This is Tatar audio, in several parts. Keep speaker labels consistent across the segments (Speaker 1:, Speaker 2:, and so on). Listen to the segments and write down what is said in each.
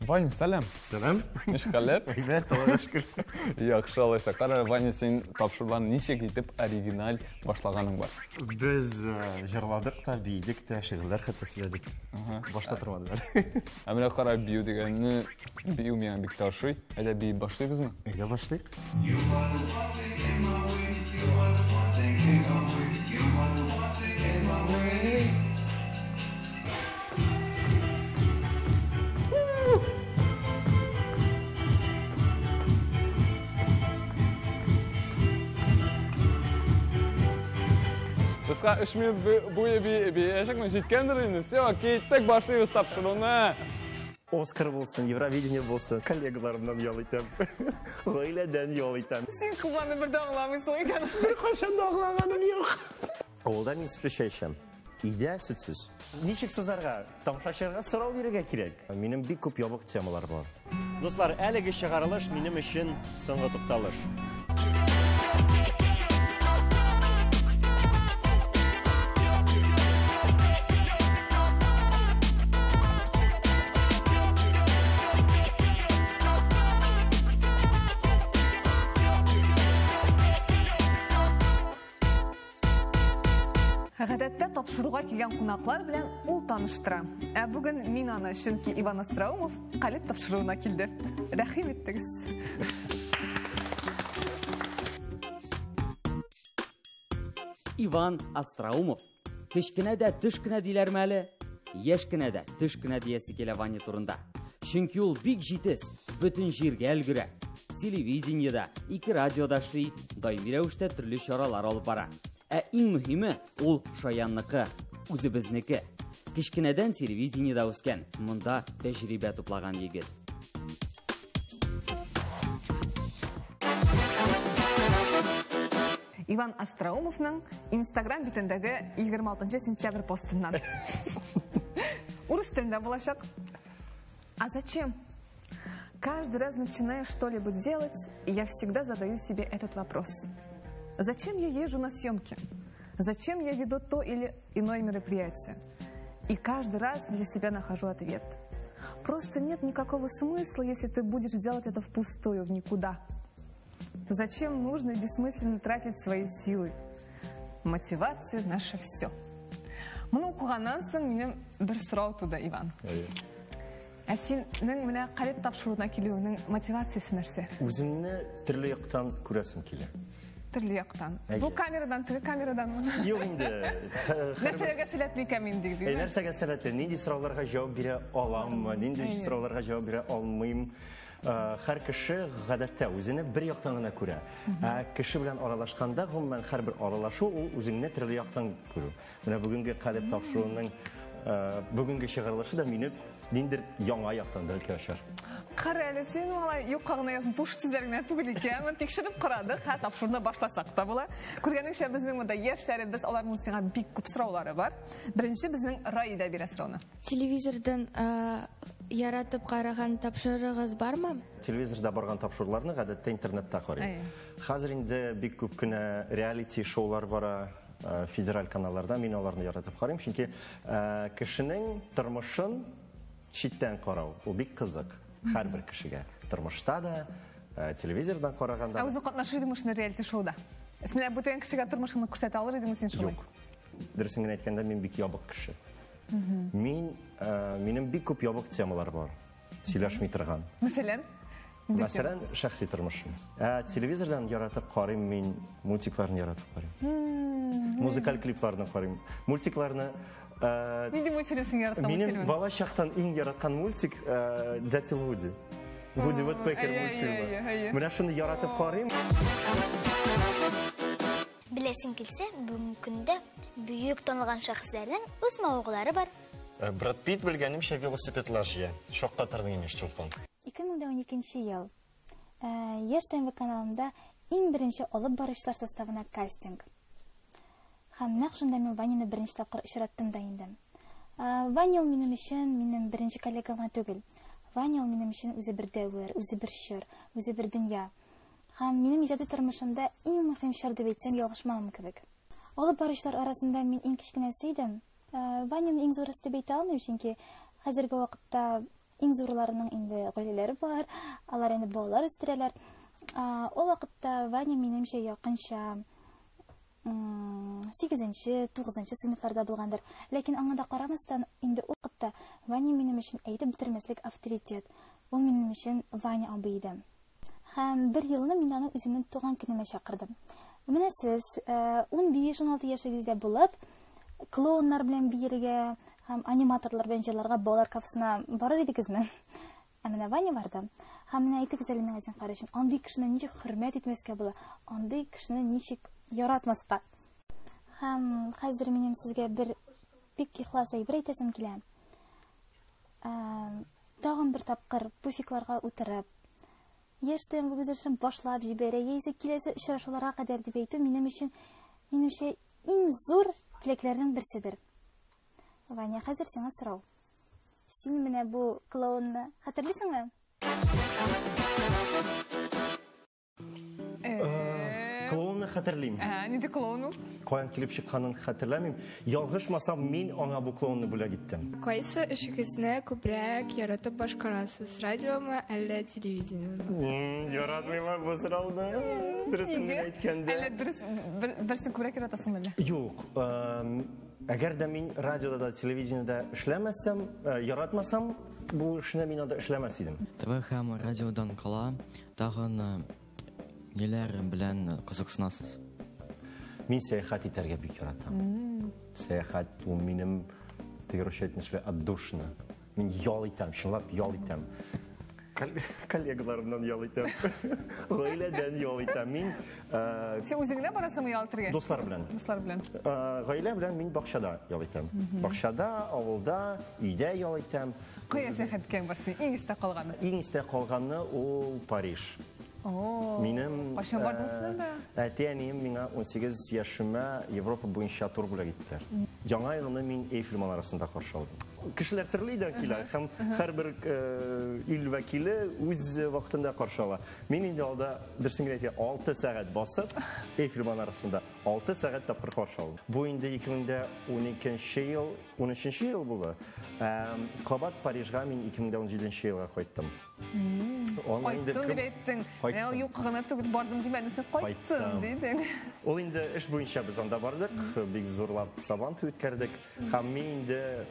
Speaker 1: Ваня, сәлам.
Speaker 2: Сәлам.
Speaker 1: Ничек хәлләр?
Speaker 2: Әйбәт, Аллага шөкер.
Speaker 1: Яхшы, алайса. Кара, Ваня, син тапшырудан ничек итеп оригиналь башлаганың бар?
Speaker 2: Без җырладык та, биедек тә, шигырьләр хәтта сөйләдек. Башта тормадылар.
Speaker 1: Ә менә кара, бию дигәнне, бию миңа бик тә ошый. Әйдә биеп башлыйбызмы?
Speaker 2: Әйдә башлыйк.
Speaker 1: Кыска 3 минут буе биячәкмен, җиткәндер инде. Все, киттек, башлыйбыз тапшыруны.
Speaker 2: Оскар булсын, Евровидение булсын, коллегаларымнан ял итәм. Гаиләдән ял итәм.
Speaker 3: Син кызларны бер дә аңламыйсың икән.
Speaker 2: Беркайчан да аңлаганым юк. Авылда мин сөтле чәй эчәм. Өйдә сөтсез. Ничек сузарга? Тамашачыларга сорау бирергә кирәк. Минем бик күп ябык темалар бар.
Speaker 4: Дуслар, әлеге чыгарылыш минем өчен соңгы тукталыш.
Speaker 3: Гадәттә тапшыруга килгән кунаклар белән ул таныштыра. Ә бүген мин аны, чөнки Иван Остроумов Калеб тапшыруына килде. Рәхим иттегез.
Speaker 5: Иван Остроумов. Кечкенә дә төш кенә диләрме әле? Яшь кенә дә төш кенә диясе килә Ваня турында. Чөнки ул бик җитез, бөтен җиргә өлгерә. Телевидениедә, ике радиода эшли, даими рәвештә төрле чаралар алып бара. Ә иң мөһиме, ул шаянныкы, үзебезнеке. Кечкенәдән телевидениедә үскән, монда тәҗрибә туплаган егет.
Speaker 3: Иван Остроумовның Инстаграм битендәге 26 сентябрь постыннан. Урыс телендә булачак. А зачем? Каждый раз начиная что-либо делать, я всегда задаю себе этот вопрос. Зачем я езжу на съемки? Зачем я веду то или иное мероприятие? И каждый раз для себя нахожу ответ. Просто нет никакого смысла, если ты будешь делать это впустую, в никуда. Зачем нужно бессмысленно тратить свои силы? Мотивация – наше все. Моны укыганнан соң минем бер сорау туды, Иван. Ә синең менә Калеб тапшыруына килүеңнең мотивациясе нәрсә?
Speaker 2: Үземне төрле яктан күрәсем килә.
Speaker 3: Төрле яктан.
Speaker 2: Әйе.
Speaker 3: Бу камерадан, теге камерадан.
Speaker 2: Юк инде.
Speaker 3: Нәрсәгә сәләтле икән мин дип.
Speaker 2: Әй, нәрсәгә сәләтле? Нинди сорауларга җавап бирә аламмы? Нинди сорауларга җавап бирә алмыйм? Һәр кеше гадәттә үзене бер яктан гына күрә. Ә кеше белән аралашканда, гомумән, һәрбер аралашу ул үзеңне төрле яктан күрү. Менә бүгенге Калеб тапшыруының бүгенге чыгарылышы да мине ниндер яңа яктан бәлки ачар.
Speaker 3: Кара әле, син алай юкка гына язып, буш сүзләр генә түгел икән. Моны тикшереп карадык, һә, тапшыруны башласак та була. Күргәнеңчә, безнең монда яшьләребез, аларның сиңа бик күп сораулары бар. Беренче безнең Раида бирә сорауны.
Speaker 6: Телевизордан яратып караган тапшырыгыз бармы?
Speaker 2: Телевизорда барган тапшыруларны гадәттә интернетта карыйм. Хәзер инде бик күп кенә реалити шоулар бара федераль каналларда. Мин аларны яратып карыйм, чөнки кешенең тормышын читтән карау ул бик кызык һәрбер кешегә. Тормышта да, телевизордан караганда.
Speaker 3: Ә үзең катнашыр идеңме шундый реалити шоуда? Менә бүтән кешегә тормышыңны күрсәтә алыр идеңме син шулай?
Speaker 2: Юк. Дөресен генә әйткәндә, мин бик ябык кеше. Минем бик күп ябык темалар бар. Сөйләшми торган.
Speaker 3: Мәсәлән?
Speaker 2: Мәсәлән, шәхси тормышым. Ә телевизордан яратып карыйм мин, мультикларны яратып карыйм. Музыкаль клипларны карыйм. Мультикларны,
Speaker 3: Нинди мультфильм син яраткан
Speaker 2: Минем
Speaker 3: мультфильм?
Speaker 2: бала чактан иң яраткан мультик Дятел Вуди. Вуди Вудпекер мультфильмы. Менә шуны яратып карыйм.
Speaker 7: Беләсең килсә, бүгенге көндә бөек танылган шәхесләрнең үз мавыгулары бар.
Speaker 4: Брэд Питт белгәнемчә велосипедлар җыя. Шаккатырдың имеш, Чулпан.
Speaker 8: 2012 ел. Яшь ТНВ каналында иң беренче алып баручылар составына кастинг. Һәм нәкъ шунда мин Ваняны беренче тапкыр очраттым да инде. Ваня ул минем өчен, минем беренче коллега гына түгел. Ваня ул минем өчен үзе бер дәвер, үзе бер чор, үзе бер дөнья. Һәм минем иҗади тормышымда иң мөһим чор дип әйтсәм, ялгышмамын кебек. Алып баручылар арасында мин иң кечкенәсе идем. Ваняны иң зурысы дип әйтә алмыйм, чөнки хәзерге вакытта Иң зурларының инде гаиләләре бар, алар инде балалар үстерәләр. Ул вакытта Ваня минемчә якынча 8-нче, 9-нчы сыйныфларда булгандыр. Ләкин аңа да карамастан, инде ул вакытта Ваня минем өчен әйтеп бетермәслек авторитет. Ул минем өчен Ваня абый иде. Һәм бер елны мин аны үземнең туган көнемә чакырдым. Менә сез 15-16 яшегездә булып, клоуннар белән биергә һәм аниматорлар белән җырларга балалар кафесына барыр идегезме? Ә менә Ваня барды. Һәм менә әйтегез әле миңа зинһар өчен, андый кешене ничек хөрмәт итмәскә була, андый кешене ничек яратмаска? Һәм хәзер минем сезгә бер бик ихлас әйбер әйтәсем килә. Тагын бер тапкыр пуфикларга утырып, Яшь ТМВ үз эшен башлап җибәрә, яисә киләсе очрашуларга кадәр дип әйтү минем өчен, минемчә, иң зур теләкләрнең берседер. Ваня, хәзер сиңа сорау. Син менә бу клоунны хәтерлисеңме?
Speaker 2: Клоунны хәтерлим.
Speaker 3: Ә, нинди клоун ул?
Speaker 2: Каян килеп чыкканын хәтерләмим. Ялгышмасам, мин аңа бу клоунны бүләк иттем.
Speaker 9: Кайсы эшегезне күбрәк яратып башкарасыз, радиомы, әллә телевидениеме?
Speaker 2: Яратмыйм бу сорауны. Дөресен генә әйткәндә.
Speaker 3: Әллә дөрес берсен күбрәк яратасың әллә?
Speaker 2: Юк. Әгәр дә мин радиода да, телевидениедә эшләмәсәм, яратмасам, бу эшне мин анда эшләмәс идем.
Speaker 10: ТВ һәм радиодан кала тагын ниләр белән кызыксынасыз?
Speaker 2: Мин сәяхәт итәргә бик яратам. Сәяхәт ул минем, теге русча әйтмешли, отдушина. Мин ял итәм, чынлап ял итәм. Коллегаларымнан ял итәм. Гаиләдән ял итәм. Мин
Speaker 3: Син үзең генә барасыңмы ял итәргә?
Speaker 2: Дуслар белән.
Speaker 3: Дуслар белән.
Speaker 2: Гаилә белән мин бакчада ял итәм. Бакчада, авылда, өйдә ял итәм.
Speaker 3: Кая сәяхәт иткән бар син? Иң истә калганы?
Speaker 2: Иң истә калганы ул Париж. Минем
Speaker 3: Кайчан бардың син анда?
Speaker 2: Әти-әнием миңа 18 яшемә Европа буенча тур бүләк иттеләр. Яңа елны мин Эйфель манарасында каршы алдым. Кешеләр төрле илдән килә һәм һәрбер ил вәкиле үз вакытында каршы ала. Мин инде алда, дөресен генә әйтә, 6 сәгать басып, Эйфель манарасында 6 сәгать тапкыр каршы алдым. Бу инде 2012 ел, 13 ел булды. Кабат Парижга мин 2017 елга кайттым.
Speaker 3: Кайттым дип әйттең. Менә ул юк гына түгел, бардым димәдең, син кайттым дидең.
Speaker 2: Ул инде эш буенча без анда бардык, бик зурлап сабан туй үткәрдек. Һәм мин инде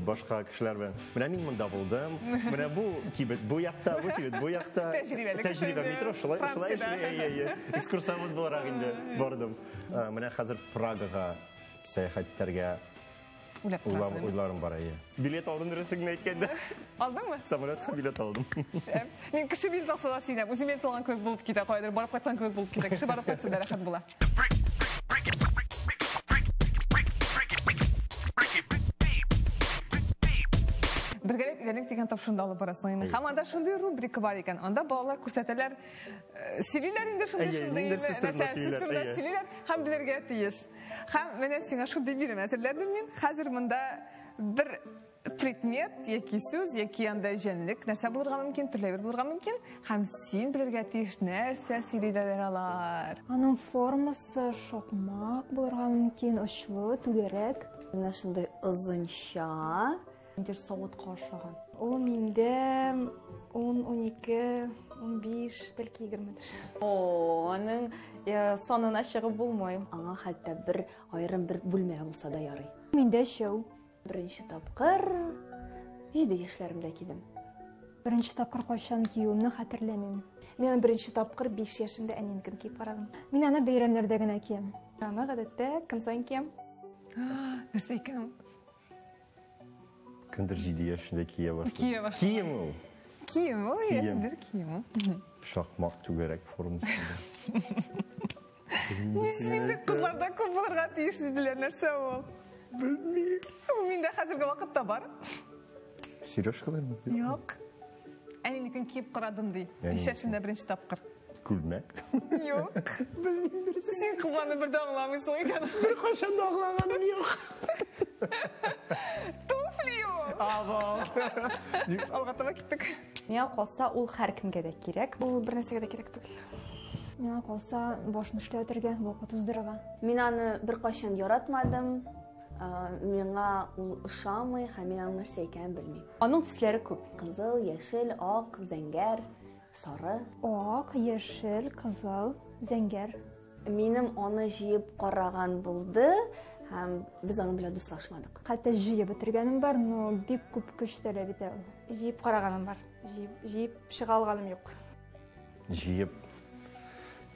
Speaker 2: башка кешеләр белән, менә мин монда булдым, менә бу кибет бу якта, бу кибет бу якта.
Speaker 3: Тәҗрибәле кеше.
Speaker 2: Тәҗрибә метро шулай шулай эшли. Экскурсовод буларак инде бардым. Менә хәзер Прагага сәяхәт итәргә
Speaker 3: Уйлап торасың.
Speaker 2: Уйларым бар, әйе. Билет алдым, дөресен генә әйткәндә.
Speaker 3: Алдыңмы?
Speaker 2: Самолетка билет алдым.
Speaker 3: Шәп. Мин кеше билет алса да сөенәм. Үзем билет алган кебек булып китә, каядыр барып кайткан кебек булып китә. Кеше барып кайтса да рәхәт була. Бергәләп өйләнек дигән тапшыруны алып барасың инде. Һәм анда шундый рубрика бар икән. Анда балалар күрсәтәләр, сөйлиләр инде шундый шундый нәрсә, сүз турында сөйлиләр һәм белергә тиеш. Һәм менә сиңа шундый бирем әзерләдем мин. Хәзер монда бер предмет яки сүз, яки анда җәнлек, нәрсә булырга мөмкин, төрле әйбер булырга мөмкин. Һәм син белергә тиеш нәрсә сөйлиләр алар.
Speaker 11: Аның формасы шакмак булырга мөмкин, очлы, түгәрәк.
Speaker 12: Менә шундый озынча.
Speaker 11: Ниндидер савытка охшаган.
Speaker 9: Ул миндә 10, 12, 15, бәлки 20дер.
Speaker 13: О, аның санына чыгып булмый.
Speaker 12: Аңа хәтта бер аерым бер бүлмә булса да ярый.
Speaker 11: Миндә өчәү.
Speaker 12: Беренче тапкыр 7 яшьләремдә кидем.
Speaker 11: Беренче тапкыр кайчан киюемне хәтерләмим.
Speaker 9: Мин аны беренче тапкыр 5 яшемдә әниенекен киеп карадым.
Speaker 11: Мин аны бәйрәмнәрдә генә киям.
Speaker 9: Аны гадәттә көн саен киям.
Speaker 3: Нәрсә икән ул?
Speaker 2: Кемдер 7 яшендә кия башлады.
Speaker 3: Кия башлады.
Speaker 2: Кием ул.
Speaker 3: Кием ул,
Speaker 2: Кием.
Speaker 3: бер кием ул.
Speaker 2: Шакмак түгәрәк формасында.
Speaker 3: Ничек инде кызларда күп булырга тиеш диделәр, нәрсә ул?
Speaker 2: Белмим.
Speaker 3: Ул миндә хәзерге вакытта бар.
Speaker 2: Сережкалармы?
Speaker 3: Юк. Әнинекен киеп карадым ди.
Speaker 2: Әнинекен.
Speaker 3: 5 яшендә беренче тапкыр.
Speaker 2: Күлмәк.
Speaker 3: Юк.
Speaker 2: Белмим, дөрес.
Speaker 3: Син кызларны бер дә аңламыйсың икән.
Speaker 2: Бер кайчан да аңлаганым юк.
Speaker 3: Туфли ул.
Speaker 2: Абау.
Speaker 3: Алга таба киттек.
Speaker 13: Миңа калса, ул һәркемгә дә кирәк.
Speaker 9: Ул бер нәрсәгә дә кирәк түгел.
Speaker 11: Миңа калса, башны эшләтергә, вакыт уздырырга.
Speaker 12: Мин аны бер кайчан яратмадым. Миңа ул ошамый һәм мин аның нәрсә икәнен белмим.
Speaker 13: Аның төсләре күп.
Speaker 12: Кызыл, яшел, ак, зәңгәр, сары.
Speaker 11: Ак, яшел, кызыл, зәңгәр.
Speaker 12: Минем аны җыеп караган булды һәм без аның белән дуслашмадык.
Speaker 11: Хәтта җыеп бетергәнем бар, но бик күп көч таләп итә ул.
Speaker 9: Җыеп караганым бар. Җыеп, җыеп чыга алганым юк.
Speaker 2: Җыеп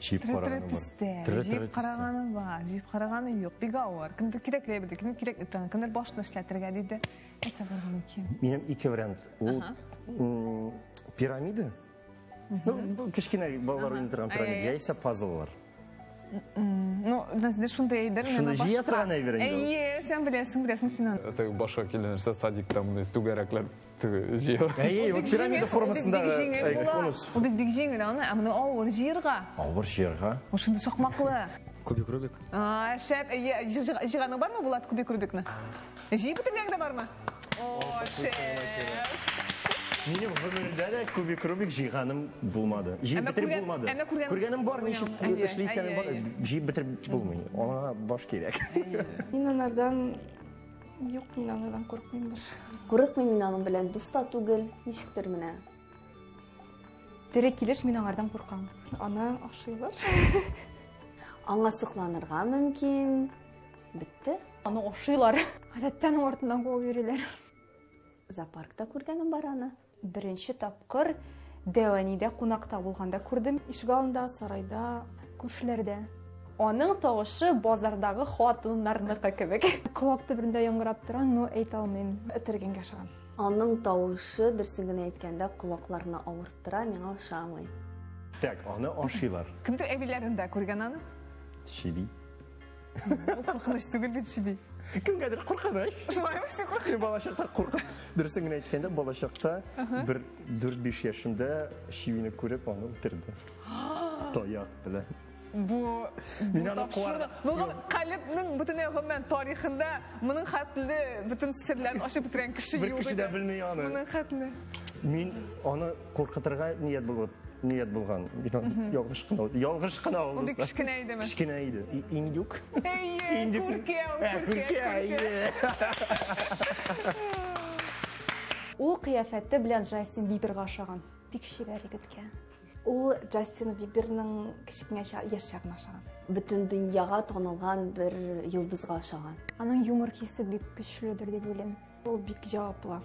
Speaker 2: җыеп
Speaker 3: Төрле
Speaker 2: караганым бар.
Speaker 3: төстә.
Speaker 2: Төрле
Speaker 3: Җыеп
Speaker 2: төрле төстә.
Speaker 3: караганы бар, җыеп караганы юк. Бик авыр. Кемдер кирәкле әйбер, кемдер кирәкми торган, кемдер башны эшләтергә диде. Нәрсә булырга мөмкин?
Speaker 2: Минем ике вариант. Ул пирамида. Ну, бу кечкенә балалар уйный торган пирамида,
Speaker 3: Әйе.
Speaker 2: яисә пазллар.
Speaker 3: Ну, нәрсәдер шундый әйбер.
Speaker 2: Шундый
Speaker 3: менә
Speaker 2: җыя
Speaker 3: башка.
Speaker 2: торган әйбер инде ул.
Speaker 3: Әйе, син беләсең, беләсең син аны.
Speaker 1: Теге башка килгән нәрсә садикта мондый түгәрәкләр теге җыела.
Speaker 2: Әйе,
Speaker 3: Ул
Speaker 2: ул
Speaker 3: бик
Speaker 2: пирамида
Speaker 3: җиңел,
Speaker 2: формасындагы
Speaker 3: ул бит бик җиңел
Speaker 2: әй,
Speaker 3: була.
Speaker 2: конус.
Speaker 3: Ул бит бик җиңел аны, ә моны авыр җыярга.
Speaker 2: Авыр җыярга.
Speaker 3: Ул шундый шакмаклы.
Speaker 10: Кубик Рубик.
Speaker 3: А, шәп, әйе, җыйганың бармы Булат кубик Рубикны? Җыеп бетергәнең дә бармы? О, шәп.
Speaker 2: Минем гомердә дә кубик Рубик җыйганым булмады. Җыеп
Speaker 3: Әмма
Speaker 2: бетереп
Speaker 3: күргән-
Speaker 2: булмады.
Speaker 3: әмма күргән-
Speaker 2: Күргәнем бар, ничек
Speaker 3: Әйе,
Speaker 2: эшли икәнем
Speaker 3: әйе,
Speaker 2: бар,
Speaker 3: әйе.
Speaker 2: җыеп бетереп булмый. Аңа баш кирәк.
Speaker 9: Мин анардан юк, мин анардан курыкмыймдыр.
Speaker 12: Курыкмыйм мин аның белән дус та түгел, ничектер менә.
Speaker 13: Тере килеш мин аңардан куркам.
Speaker 9: Аны ашыйлар.
Speaker 12: Аңа сокланырга мөмкин. Бетте.
Speaker 13: Аны ашыйлар.
Speaker 11: Гадәттә аның артыннан куып йөриләр.
Speaker 12: Зоопаркта күргәнем бар аны.
Speaker 13: Беренче тапкыр Дәвәнидә кунакта булганда күрдем.
Speaker 9: Ишегалдында, сарайда.
Speaker 11: Күршеләрдә.
Speaker 13: Аның тавышы базардагы хатыннарныкы кебек.
Speaker 11: Колак төбендә яңгырап тора, но әйтә алмыйм.
Speaker 9: Этергәнгә ошаган.
Speaker 12: Аның тавышы, дөресен генә әйткәндә, колакларны авырттыра, миңа ошамый.
Speaker 2: Так, аны ашыйлар.
Speaker 3: Кемдер әбиләрендә күргән аны?
Speaker 2: Чиби.
Speaker 3: Ул куркыныч түгел бит чиби.
Speaker 2: Кемгәдер куркыныч.
Speaker 3: Шулаймы син курк?
Speaker 2: Мин балачакта куркып, дөресен генә әйткәндә, балачакта бер 4-5 яшемдә чибине күреп, аны үтерде. Таяк белән.
Speaker 3: Бу
Speaker 2: Мин аны куар-
Speaker 3: Бу калебнең бөтен гомумән тарихында моның хәтле бөтен серләрен ачып бетергән кеше
Speaker 2: Бер
Speaker 3: юк.
Speaker 2: кеше дә
Speaker 3: иде.
Speaker 2: белми аны.
Speaker 3: Моның хәтле.
Speaker 2: Мин аны куркытырга ният булган, ният булган. Мин аны ялгыш кына, ялгыш кына
Speaker 3: Ул бик кечкенә идеме?
Speaker 2: Кечкенә иде. Индюк.
Speaker 3: Әйе,
Speaker 2: Индюк.
Speaker 3: күркә, ул
Speaker 2: Ә,
Speaker 3: күркә,
Speaker 2: күркә, әйе.
Speaker 13: Ул кыяфәте белән Джастин Биберга ошаган.
Speaker 11: Бик чибәр егеткә.
Speaker 9: Ул Джастин Биберның кечкенә яшь чагына ошаган.
Speaker 12: Бөтен дөньяга танылган бер йолдызга ошаган.
Speaker 11: Аның юмор хисе бик көчледер дип уйлыйм.
Speaker 9: Ул бик җаваплы.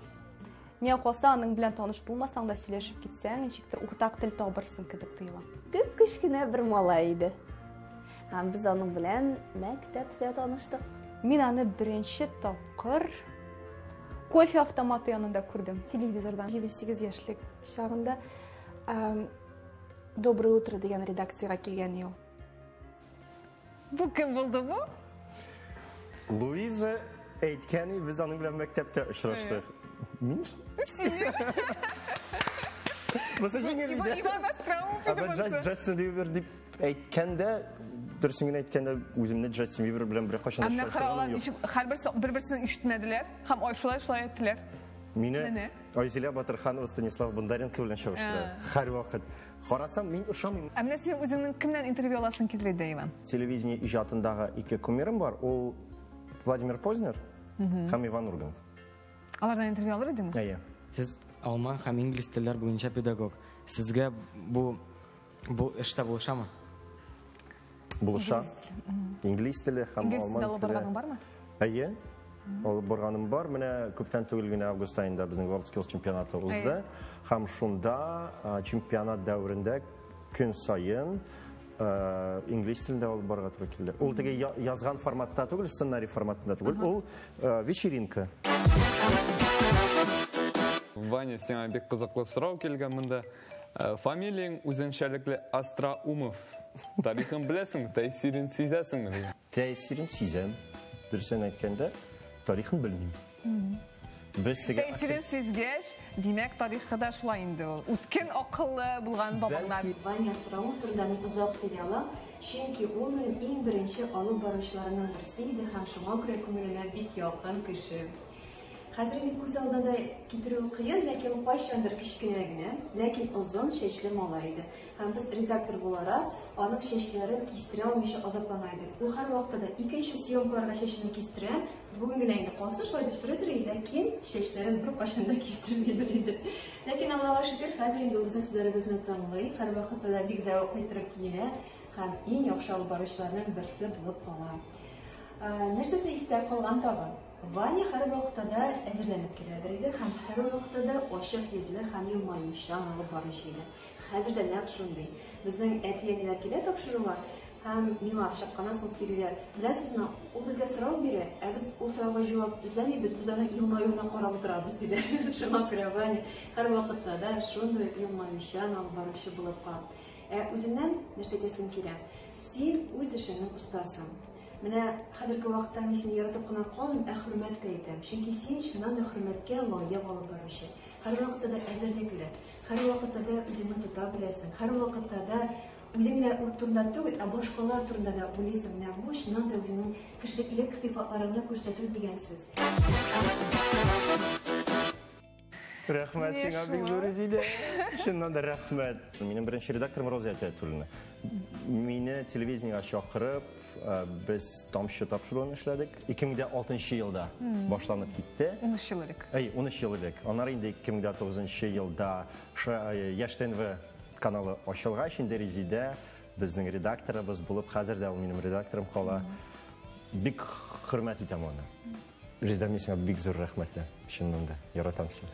Speaker 13: Миңа калса, аның белән таныш булмасаң да сөйләшеп китсәң, ничектер уртак тел табырсың кебек тоела.
Speaker 12: Кеп кечкенә бер малай иде. Һәм без аның белән мәктәптә таныштык.
Speaker 13: Мин аны беренче тапкыр кофе автоматы янында күрдем.
Speaker 11: Телевизордан.
Speaker 9: 7-8 яшьлек чагында Доброе утро дигән редакциягә килгән ел.
Speaker 3: Бу кем булды бу?
Speaker 2: Луиза әйткән, без аның белән мәктәптә очраштык. Мин? Бусы җиңел иде.
Speaker 3: Иван Остроумов
Speaker 2: Ә
Speaker 3: иде
Speaker 2: бит
Speaker 3: монысы.
Speaker 2: Джастин Бибер дип әйткәндә, дөресен генә әйткәндә, үземне Джастин Бибер белән беркайчан
Speaker 3: Ә менә кара алар
Speaker 2: очраштырганым юк.
Speaker 3: ничек һәрберсе бер-берсен ишетмәделәр һәм ай шулай шулай әйттеләр.
Speaker 2: Мине
Speaker 3: Менә.
Speaker 2: Айзилә Батырханова Станислав Бондаренко белән чагыштыра. Һәрвакыт. Карасам, мин ошамыйм.
Speaker 3: Ә менә син үзеңнең кемнән интервью аласың килер иде, Иван?
Speaker 2: Телевидение иҗатындагы ике кумирым бар. Ул Владимир Познер һәм Иван Ургант.
Speaker 3: Алардан интервью алыр идеңме?
Speaker 2: Әйе.
Speaker 10: Сез алман һәм инглиз телләр буенча педагог. Сезгә бу бу эштә булышамы?
Speaker 2: Булыша. Инглиз теле һәм
Speaker 3: Инглиз телендә
Speaker 2: алман
Speaker 3: алып
Speaker 2: теле.
Speaker 3: барганың бармы?
Speaker 2: Әйе. Алып барганым бар. Менә күптән түгел генә август аенда безнең World Skills чемпионаты узды. Һәм шунда чемпионат дәверендә көн саен инглиз телендә алып барырга туры килде. Ул теге язган форматта түгел, сценарий форматында түгел, ул вечеринка.
Speaker 1: Ваня, сиңа бик кызыклы сорау килгән монда. Фамилияң үзенчәлекле Остроумов. Тарихын беләсеңме, тәэсирен сизәсеңме дигән.
Speaker 2: Тәэсирен сизәм. Дөресен әйткәндә, тарихын белмим. Без теге
Speaker 3: Тәэсирен сизгәч, димәк, тарихы да шулай инде ул. Үткен акыллы булган бабаңнар.
Speaker 14: Ваня Остроумов турында мин озак сөйли алам, чөнки ул минем иң беренче алып баручыларымның берсе иде һәм шуңа күрә күңелемә бик якын кеше. Хәзер инде күз алдына да китерү кыен, ләкин кайчандыр кечкенә генә, ләкин озын чәчле малай иде. Һәм без редактор буларак аның чәчләрен кистерә алмыйча азаплана идек. Ул һәрвакытта да икенче съемкаларга чәчен кистерә, бүген генә инде калсын шулай дип сорыйдыр иде, ләкин чәчләрен беркайчан да кистермидер иде. Ләкин Аллага шөкер, хәзер инде ул безнең сүзләребезне тыңлый, һәрвакытта да бик зәвыклы иттереп киенә һәм иң яхшы алып баручыларның берсе булып кала. Нәрсәсе истә калган тагын? Ваня һәрвакытта да әзерләнеп киләдер иде һәм һәрвакытта да ачык йөзле һәм елмаючан алып баручы иде. Хәзер дә нәкъ шундый. Безнең әти-әниләр килә тапшыруга һәм миңа чыкканнан соң сөйлиләр. Беләсезме, ул безгә сорау бирә, ә без ул сорауга җавап эзләмибез, без аның елмаюына карап утырабыз, диләр. Шуңа күрә Ваня һәрвакытта да шундый елмаючан алып баручы булып кала. Ә үзеннән нәрсә әйтәсем килә? Син үз эшеңнең остасы. Менә хәзерге вакытта мин сине яратып кына калмыйм, ә хөрмәт тә итәм. Чөнки син чыннан да хөрмәткә лаек алып баручы. Һәрвакытта да әзерлекле, һәрвакытта да үзеңне тота беләсең, һәрвакытта да үзең генә турында түгел, ә башкалар турында да уйлыйсың. Менә бу чыннан да үзеңнең кешелеклелек сыйфатларыңны күрсәтү дигән сүз.
Speaker 2: Рәхмәт сиңа бик зур, Резидә. Чыннан да рәхмәт. Минем беренче редакторым Роза Әтәтуллина. Мине телевидениегә чакырып, без Тамчы тапшыруын эшләдек. 2006 елда башланып китте.
Speaker 3: 13 ел элек.
Speaker 2: Әй, 13 ел элек. Аннары инде 2009 елда Яшь ТНВ каналы ачылгач, инде Резидә безнең редакторыбыз булып, хәзер дә ул минем редакторым кала. Бик хөрмәт итәм аны. Резидә, мин сиңа бик зур рәхмәтле. Чыннан да, яратам сине.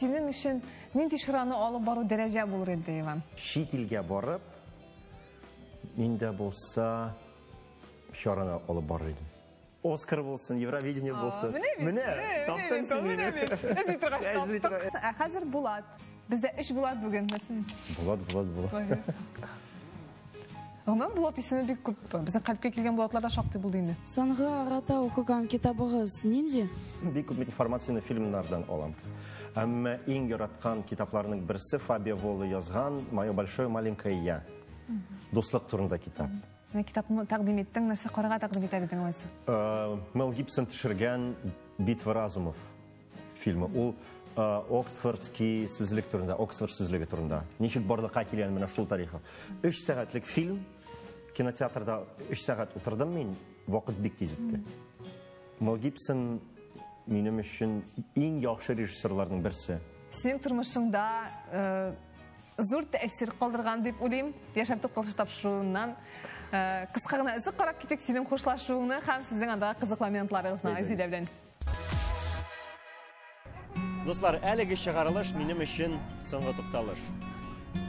Speaker 3: Синең өчен нинди чараны алып бару дәрәҗә булыр иде, Иван?
Speaker 2: Чит илгә барып, инде булса чараны алып барыр идем. Оскар булсын, Евровидение булсын. Менә, таптың син мине.
Speaker 3: Эзли торгач. Ә хәзер Булат. Бездә өч Булат бүген.
Speaker 2: Булат, Булат, Булат.
Speaker 3: Гомумән, Булат исеме бик күп. Безнең кальпкә килгән Булатлар да шактый булды инде.
Speaker 6: Соңгы арада укыган китабыгыз нинди?
Speaker 2: Бик күп информацияне фильмнардан алам. Әмма иң яраткан китапларның берсе Фабио Воло язган Мое большое маленькое я. Дуслык турында китап.
Speaker 3: Менә китапны тәкъдим иттең, нәрсә карарга тәкъдим итәр идең алайса?
Speaker 2: Мел Гибсон төшергән Битва разумов фильмы. Ул Оксфордский сүзлек турында, Оксфорд сүзлеге турында. Ничек барлыкка килгән менә шул тарихы. 3 сәгатьлек фильм. Кинотеатрда 3 сәгать утырдым мин, вакыт бик тиз үтте. Мел Гибсон минем өчен иң яхшы режиссерларның берсе.
Speaker 3: Синең тормышыңда зур тәэсир калдырган дип уйлыйм. Яшәртеп калыш тапшыруыннан кыска гына өзек карап китик синең хушлашуыңны һәм сезнең андагы кызыклы моментларыгызны Айзилә белән.
Speaker 4: Дуслар, әлеге чыгарылыш минем өчен соңгы тукталыш.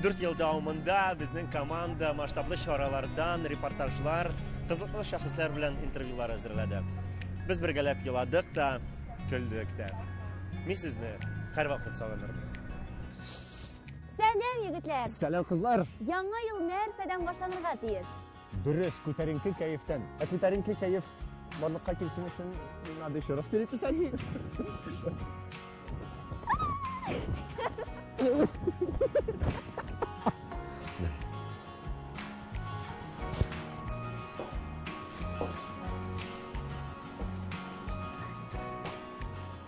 Speaker 4: 4 ел дәвамында безнең команда масштаблы чаралардан репортажлар, кызыклы шәхесләр белән интервьюлар әзерләде. Без бергәләп еладык та, көлдек тә. Мин сезне һәрвакыт сагынырмын.
Speaker 12: Сәлам, егетләр!
Speaker 15: Сәлам, кызлар!
Speaker 12: Яңа ел нәрсәдән башланырга тиеш?
Speaker 15: Дөрес, күтәренке кәефтән. Ә күтәренке кәеф барлыкка килсен өчен надо еще раз переписать.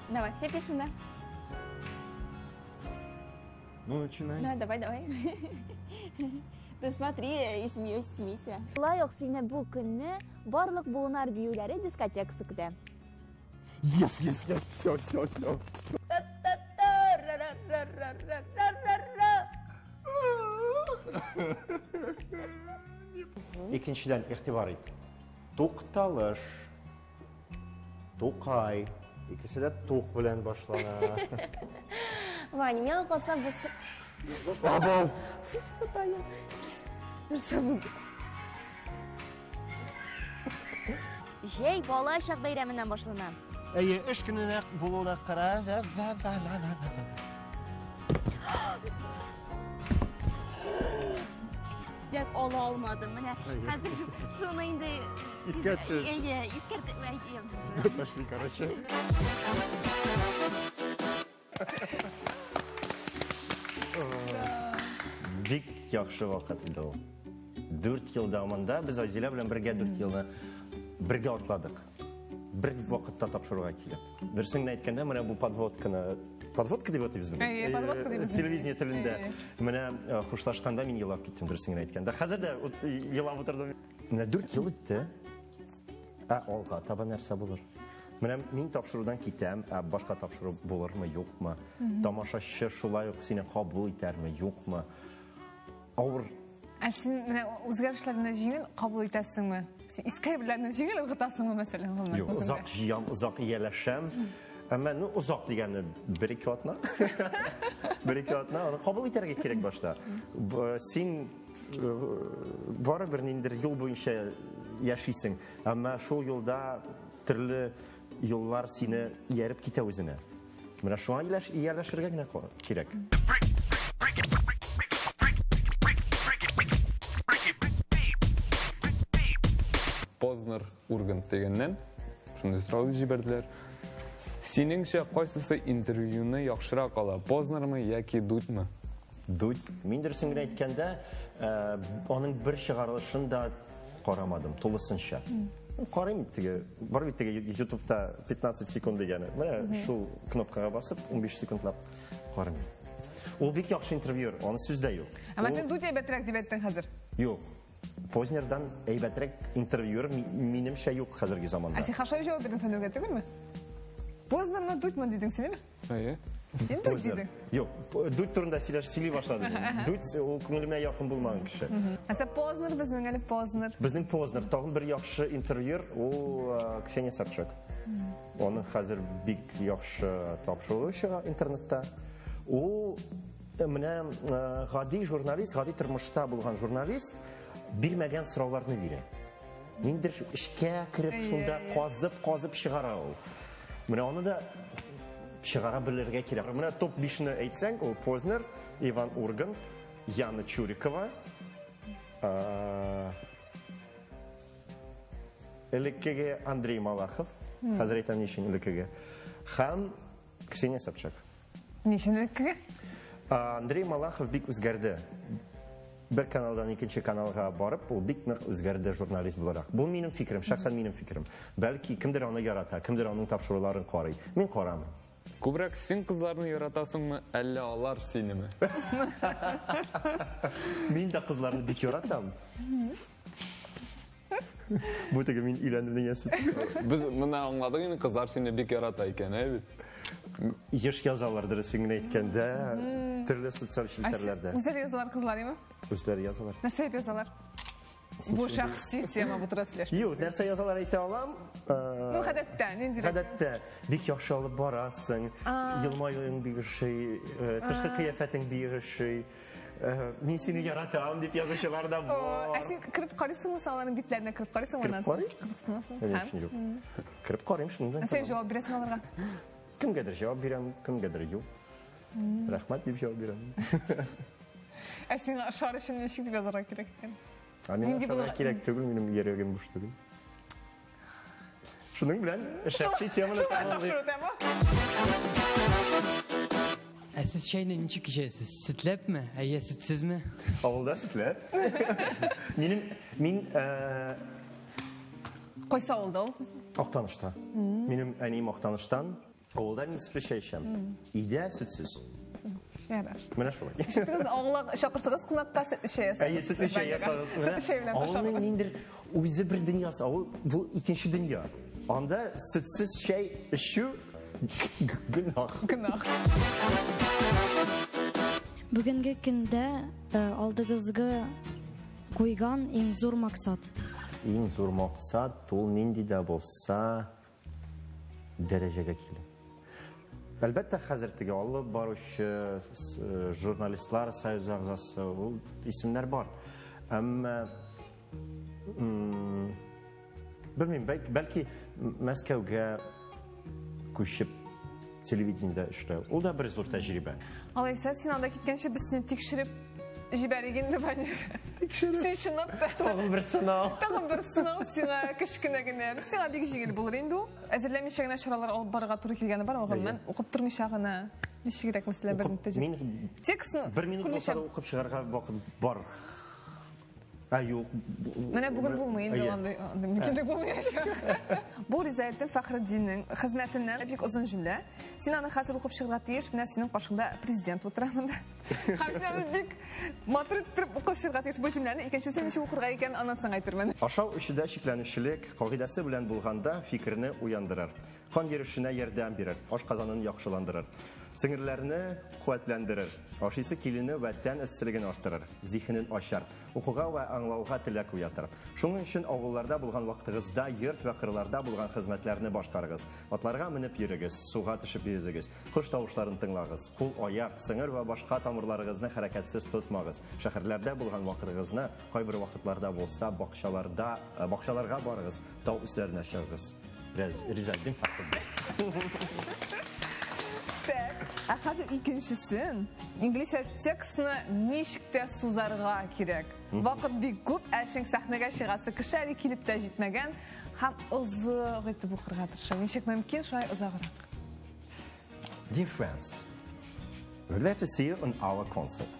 Speaker 12: Давай, все пишем, да?
Speaker 15: Ну, начинай.
Speaker 12: Да, давай, давай. Ты смотри и смеюсь, смейся. Шулай ук сине бу көнне барлык буыннар биюләре дискотекасы көтә.
Speaker 15: Yes, yes, yes, все, все, все.
Speaker 2: Икенчедән, игътибар ит. Тукталыш. Тукай. Икесе дә тук белән башлана.
Speaker 12: Ваня, миңа калса бу
Speaker 15: Абау.
Speaker 12: Нәрсә булды? Җәй бала чак бәйрәменнән башлана.
Speaker 4: Әйе, эш көненә булуына кара.
Speaker 12: Як ала алмадым. Менә хәзер шуны инде
Speaker 15: Искә төшер.
Speaker 12: Әйе, искәртеп әйтәм.
Speaker 15: Пошли, короче.
Speaker 2: Бик яхшы вакыт иде ул. 4 ел дәвамында без Айзилә белән бергә 4 елны бергә атладык. Бер вакытта тапшыруга килеп. Дөресен генә әйткәндә, менә бу подводканы, подводка дип атыйбыз моны?
Speaker 3: Әйе, подводка дибез.
Speaker 2: Телевидение телендә. Менә хушлашканда мин елап киттем, дөресен генә әйткәндә. Хәзер дә елап утырдым. Менә 4 ел үтте. Ә алга таба нәрсә булыр? Менә мин тапшырудан китәм, ә башка тапшыру булырмы, юкмы? Тамашачы шулай ук сине кабул итәрме, юкмы? Авыр.
Speaker 3: Ә син менә үзгәрешләрне җиңел кабул итәсеңме? Син иске әйберләрне җиңел ыргытасыңмы, мәсәлән, гомумән?
Speaker 2: Юк, озак җыям, озак ияләшәм. Әмма, ну, озак дигәне бер-ике атна. Бер-ике атна аны кабул итәргә кирәк башта. Син барыбер ниндидер юл буенча яшисең, әмма шул юлда төрле юллар сине ияреп китә үзенә. Менә шуңа ияләшергә генә кирәк.
Speaker 1: Познер Ургант дигәннән шундый сорау җибәрделәр. Синеңчә, кайсысы интервьюны яхшырак ала, Познермы яки Дудьмы?
Speaker 2: Дудь. Мин дөресен генә әйткәндә, аның бер чыгарылышын да карамадым тулысынча. Карыйм теге, бар бит теге YouTube'та 15 секунд дигәне. Менә шул кнопкага басып, 15 секундлап карыйм. Ул бик яхшы интервьюер, аны сүз дә юк.
Speaker 3: Әмма син Дудь әйбәтрәк дип әйттең хәзер.
Speaker 2: Юк. Познердан әйбәтрәк интервьюер минемчә юк хәзерге заманда.
Speaker 3: Ә син шулай җавап бирдең Фәнүргә түгелме? Познермы, Дудьмы дидең син, әйме?
Speaker 1: Әйе.
Speaker 3: Син Дудь дидең.
Speaker 2: Юк, Дудь турында сөйли башладым. Дудь ул күңелемә якын булмаган кеше.
Speaker 3: Ә сен Познер безнең әле Познер.
Speaker 2: Безнең Познер, тагын бер яхшы интервьюер ул Ксения Собчак. Аның хәзер бик яхшы тапшыруы чыга интернетта. Ул менә гади журналист, гади тормышта булган журналист бирмәгән сорауларны бирә. Ниндидер эшкә кереп, шунда казып-казып чыгара ул. Менә аны да чыгара белергә кирәк. Менә топ 5-не әйтсәң, ул Познер, Иван Ургант, Яна Чурикова, элеккеге Андрей Малахов, хәзер әйтәм ни өчен элеккеге, һәм Ксения Собчак.
Speaker 3: Ни өчен элеккеге?
Speaker 2: Андрей Малахов бик үзгәрде. Бер каналдан икенче каналга барып, ул бик нык үзгәрде журналист буларак. Бу минем фикерем, шәхсән минем фикерем. Бәлки кемдер аны ярата, кемдер аның тапшыруларын карый. Мин карамыйм.
Speaker 1: Күбрәк син кызларны яратасыңмы, әллә алар синеме?
Speaker 2: Мин дә кызларны бик яратам. Бу теге мин өйләндем дигән сүз.
Speaker 1: Без моны аңладык инде, кызлар сине бик ярата икән, әй бит.
Speaker 2: Еш язалар, дөресен генә әйткәндә, төрле социаль челтәрләрдә.
Speaker 3: Үзләре язалар кызлар, әйме?
Speaker 2: Үзләре язалар.
Speaker 3: Нәрсә дип язалар? Бу шәхси тема, бу турыда сөйләшмибез.
Speaker 2: Юк, нәрсә язалар әйтә алам.
Speaker 3: Ну, гадәттә, ниндирәк?
Speaker 2: Гадәттә, бик яхшы алып барасың, елмаюың бик ошый, тышкы кыяфәтең бик ошый. Мин сине яратам дип язучылар да бар.
Speaker 3: Ә син кереп карыйсыңмы соң аларның битләренә кереп карыйсыңмы
Speaker 2: Кереп карыйм.
Speaker 3: Кызыксынасың?
Speaker 2: Конечно, юк. Кереп карыйм шуның белән.
Speaker 3: Син җавап бирәсең аларга?
Speaker 2: Кемгәдер җавап бирәм, кемгәдер юк. Рәхмәт дип җавап бирәм.
Speaker 3: Ә сиңа ашар өчен ничек дип язарга кирәк икән?
Speaker 2: Ә миңа ашарга кирәк түгел, минем йөрәгем буш түгел. Шуның белән шәхси теманы тәмамлыйк.
Speaker 10: Ә сез чәйне ничек эчәсез? Сөтләпме? Әйе, сөтсезме?
Speaker 2: Авылда сөтләп. Минем, мин,
Speaker 3: Кайсы авылда ул?
Speaker 2: Актанышта. Минем әнием Актаныштан. Авылда мин сөтле чәй эчәм. Өйдә сөтсез.
Speaker 3: Ярар.
Speaker 2: Менә шулай.
Speaker 3: Ишеттегезме? Авылга чакырсагыз кунакка сөтле чәй ясагыз.
Speaker 2: Әйе, сөтле чәй ясагыз.
Speaker 3: Сөтле чәй белән
Speaker 2: Авылның
Speaker 3: ашагыз.
Speaker 2: ниндидер үзе бер дөньясы. Авыл бу икенче дөнья. Анда сөтсез чәй эчү гөнаһ.
Speaker 3: Гөнаһ.
Speaker 6: Бүгенге көндә алдыгызга куйган иң зур максат.
Speaker 2: Иң зур максат ул нинди дә булса дәрәҗәгә килү. Әлбәттә, хәзер теге алып баручы журналистлар союзы әгъзасы, ул исемнәр бар. Әмма, белмим, бәлки Мәскәүгә күчеп телевидениедә эшләү. Ул да бер зур тәҗрибә.
Speaker 3: Алайса, син анда киткәнче без сине тикшереп җибәрик инде, Ваня.
Speaker 2: Тикшереп.
Speaker 3: Син чынлап та.
Speaker 2: Тагын бер сынау.
Speaker 3: Тагын бер сынау сиңа кечкенә генә. Сиңа бик җиңел булыр инде ул. Әзерләмичә генә чаралар алып барырга туры килгәне бар, гомумән, укып тормыйча гына ничегрәк мәсәлән бер
Speaker 2: Укып,
Speaker 3: тәҗрибә.
Speaker 2: мин
Speaker 3: Текстны
Speaker 2: бер минут булса
Speaker 3: күрмичә
Speaker 2: да укып чыгарга вакыт бар. Ә, юк.
Speaker 3: Менә бүген булмый инде андый, андый мөмкинлек булмаячак. Бу Ризаэтдин Фәхретдиннең хезмәтеннән бик озын җөмлә. Син аны хәзер укып чыгарга тиеш. Менә синең каршыңда президент утыра монда. Һәм син аны бик матур иттереп укып чыгарга тиеш бу җөмләне. Икенчесе ничек укырга икәнен аннан соң әйтермен.
Speaker 2: Ашау эчүдә шикләнүчелек кагыйдәсе белән булганда фикерне уяндырыр. Кан йөрешенә ярдәм бирер, ашказанын яхшыландырыр. Сеңерләрне куәтләндерер, ашыйсы килүне вә тән эсселеген арттырыр, зиһенен ачар, укуга вә аңлауга теләк уятыр. Шуның өчен авылларда булган вакытыгызда йорт вә кырларда булган хезмәтләрне башкарыгыз. Атларга менеп йөрегез, суга төшеп йөзегез, кош тавышларын тыңлагыз, кул, аяк, сеңер вә башка тамырларыгызны хәрәкәтсез тотмагыз. Шәһәрләрдә булган вакытыгызны кайбер вакытларда булса бакчаларда, бакчаларга барыгыз, тау өсләренә чыгыгыз. Ризаэтдин Фәхретдин.
Speaker 3: Так, ә хәзер икенчесен инглизчә текстны ничек тә сузарга кирәк. Вакыт бик күп, ә чын сәхнәгә чыгасы кеше әле килеп тә җитмәгән һәм озак итеп укырга тырыша. Ничек мөмкин, шулай озаграк.
Speaker 2: Dear friends, we're glad to see you on our concert.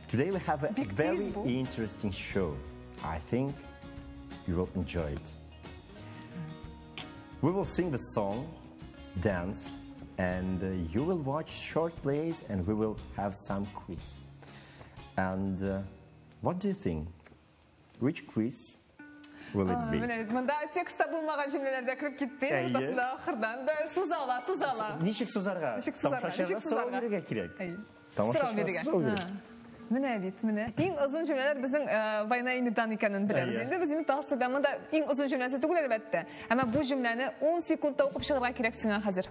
Speaker 2: Today we have a
Speaker 3: Big
Speaker 2: very
Speaker 3: tease, бу.
Speaker 2: interesting show. I think you will enjoy it. We will sing the song, dance, and you will watch short plays, and we will have some quiz. And what do you think? Which quiz will it be?
Speaker 3: Менә монда текстта булмаган җөмләләр дә кереп китте.
Speaker 2: Әйе.
Speaker 3: Уртасында ахырдан да сузала, сузала.
Speaker 2: Ничек сузарга?
Speaker 3: Ничек сузарга?
Speaker 2: Тамашачыга
Speaker 3: Ничек
Speaker 2: сорау
Speaker 3: сузарга?
Speaker 2: бирергә кирәк.
Speaker 3: Әйе.
Speaker 2: Тамашачыга
Speaker 3: Сорау бирергә.
Speaker 2: сорау бирергә.
Speaker 3: Ха. Менә бит, менә. Иң озын җөмләләр безнең Война и мирдан икәнен беләбез.
Speaker 2: Әйе.
Speaker 3: Инде без инде Толстойдан монда иң озын җөмләсе түгел әлбәттә. Әмма бу җөмләне 10 секундта укып чыгарга кирәк сиңа хәзер.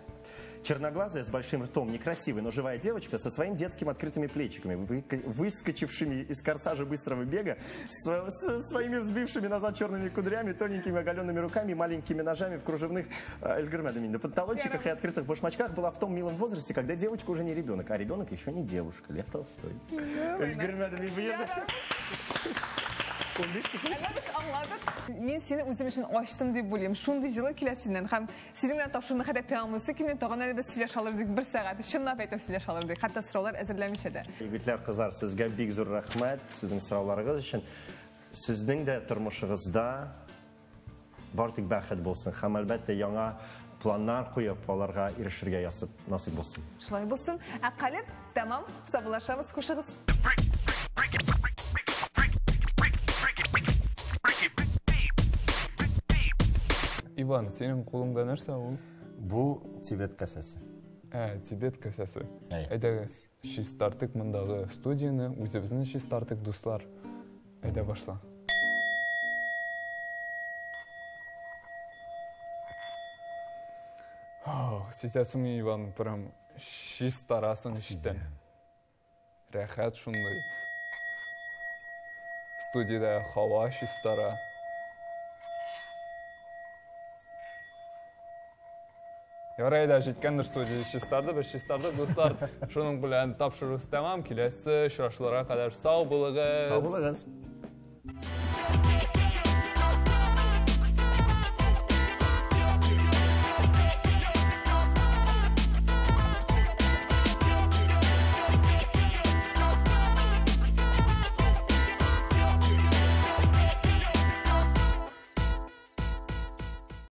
Speaker 2: Черноглазая, с большим ртом, некрасивая, но живая девочка со своим детским открытыми плечиками, выскочившими из корсажа быстрого бега, с своими взбившими назад черными кудрями, тоненькими оголенными руками, маленькими ножами в кружевных эльгермедами на панталончиках и открытых башмачках была в том милом возрасте, когда девочка уже не ребенок, а ребенок еще не девушка. Лев Толстой. Эльгермедами выеду. 15 секунд.
Speaker 3: Әмма без аңладык. Мин сине үзем өчен ачтым дип уйлыйм. Шундый җылы килә синнән һәм синең белән тапшыруны хәтта тәмамлыйсы килми, тагын әле без сөйләшә алыр идек бер сәгать. Чынлап әйтеп сөйләшә алыр идек. Хәтта сораулар әзерләмичә дә.
Speaker 2: Егетләр, кызлар, сезгә бик зур рәхмәт сезнең сорауларыгыз өчен. Сезнең дә тормышыгызда бар тик бәхет булсын һәм әлбәттә яңа планнар куеп, аларга ирешергә ясып насыйп булсын.
Speaker 3: Шулай булсын. Ә калеп, тәмам, саубуллашабыз, хушыгыз.
Speaker 1: Иван, синең кулыңда нәрсә ул?
Speaker 2: Бу Тибет касәсе.
Speaker 1: Ә, Тибет касәсе.
Speaker 2: Әйе.
Speaker 1: Әйдәгез, чистартык мондагы студияне, үзебезне чистартык, дуслар. Әйдә башла. Ох, сизәсеңме, Иван, прям чистарасың эчтән. Рәхәт шундый. Студиядә һава чистара. Ярай да җиткәндер студия чистарды, без чистардык, дуслар. Шуның белән тапшыру тәмам. Киләсе очрашуларга кадәр сау булыгыз.
Speaker 2: Сау булыгыз.